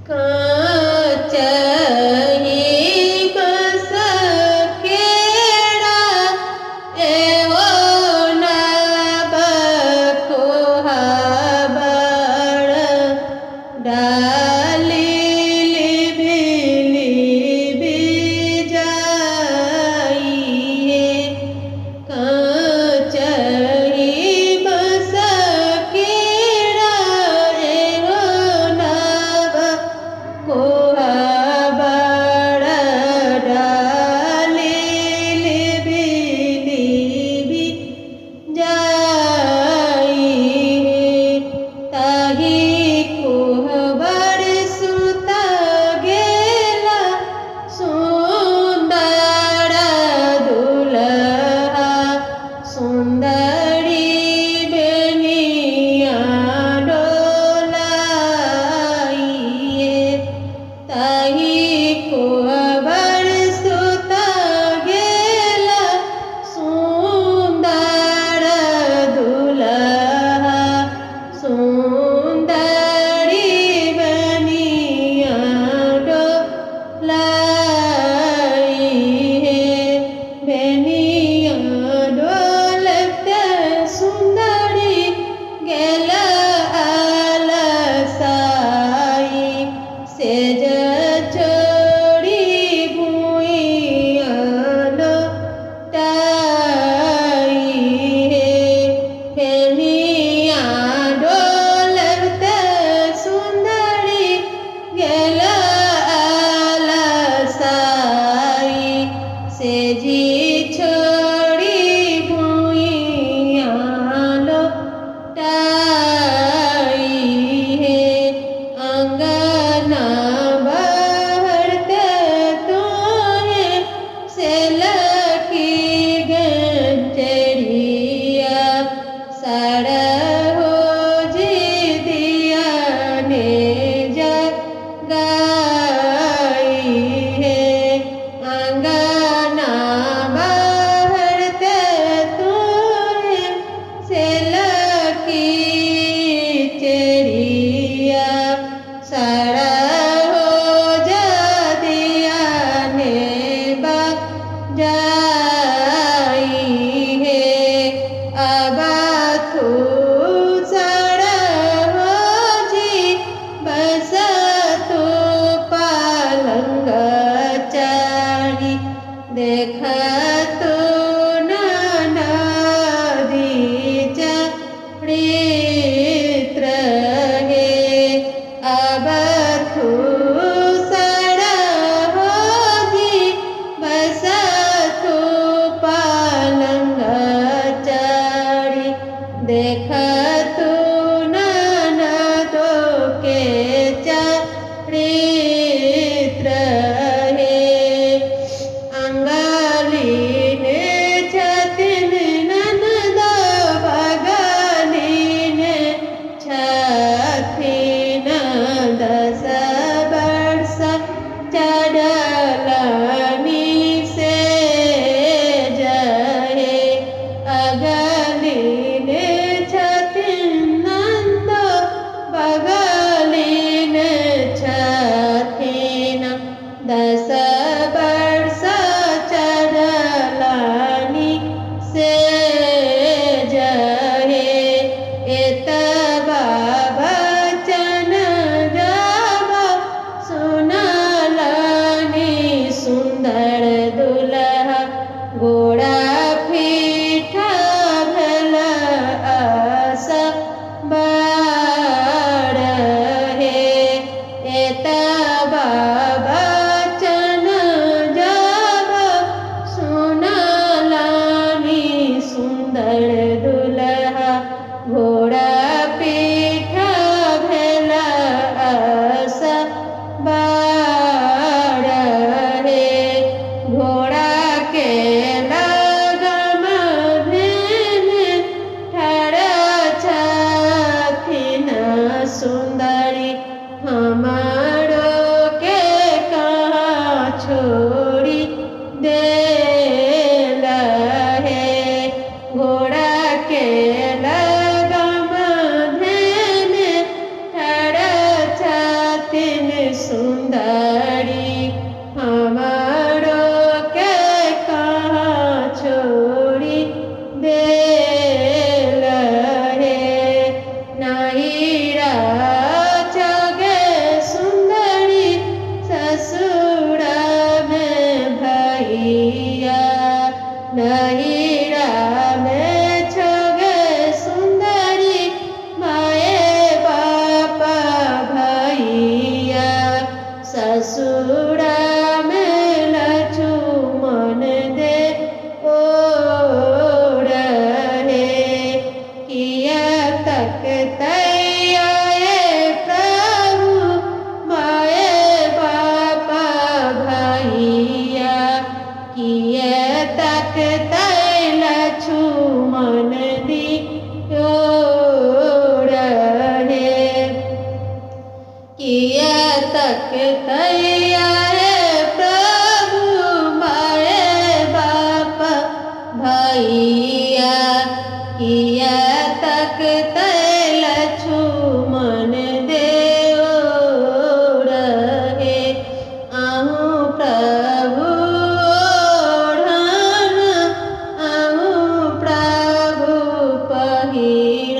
काचही बस केड़ा एवो नब कोहबर डाली लिबि लिबि जाइए। काचही बस केड़ा एवो नब कोहबर डाली लिबि लिबि जाइए। ताही कोहबर सुत गेला सुन्दर दुलहा सुन्दरी बेनिया डोलाइए। ताही कोहबर सुत गेला सुन्दर दुलहा सुन्दरी बनिया डोलाइए। बेनिया डोलत सुन्दरी गेल अलसाई सेज छोड़ी भुइयाँ लोटाइए। बेनिया डोलत सुन्दरी गेल अलसाई सेजी छोड़ी भुइयाँ लोटाइए। अंगना बहरते तोहे सेलकी गंचरिया सड़ हो जी दिया ने जगाइए। अंगना बहरते तोहे सेलकी चेरिया सड़ हो जा दिया ने बजाइए। अब तू सड़ हो जी बस तू पलंग चढ़ी देख तू नदी चरित्र हे। अब तू सड़ हो जी बस तू पलंग चढ़ी देख तू ननदो के चरित्र हे। अंगलीने छथिन ननद बगलीने छथिन 10 वर्ष चढ़लनि से जहे। अगलीने छथिन नन्द बगलीने छथिन 10 वर्ष चढ़लनि से जहे। एतबा बचन सुन्दरी हमरो के कहाँ छोड़ी देल हे। नैरा गे सुन्दरी ससुर में भैया, नैरा में छगे सुन्दरी माए बाप भैया, ससुर में लक्ष्मण दे ओ रहे। किया तक तैयाए प्रभु माए बाप भैया, किया तक तै लक्ष्मण दियो रहे। किया तक तैयाए प्रभु माए बाप भैया, किया तक तै लक्ष्मण देव रहे। अहूँ प्रभु ओढ़न, अहूँ प्रभु पहिरन।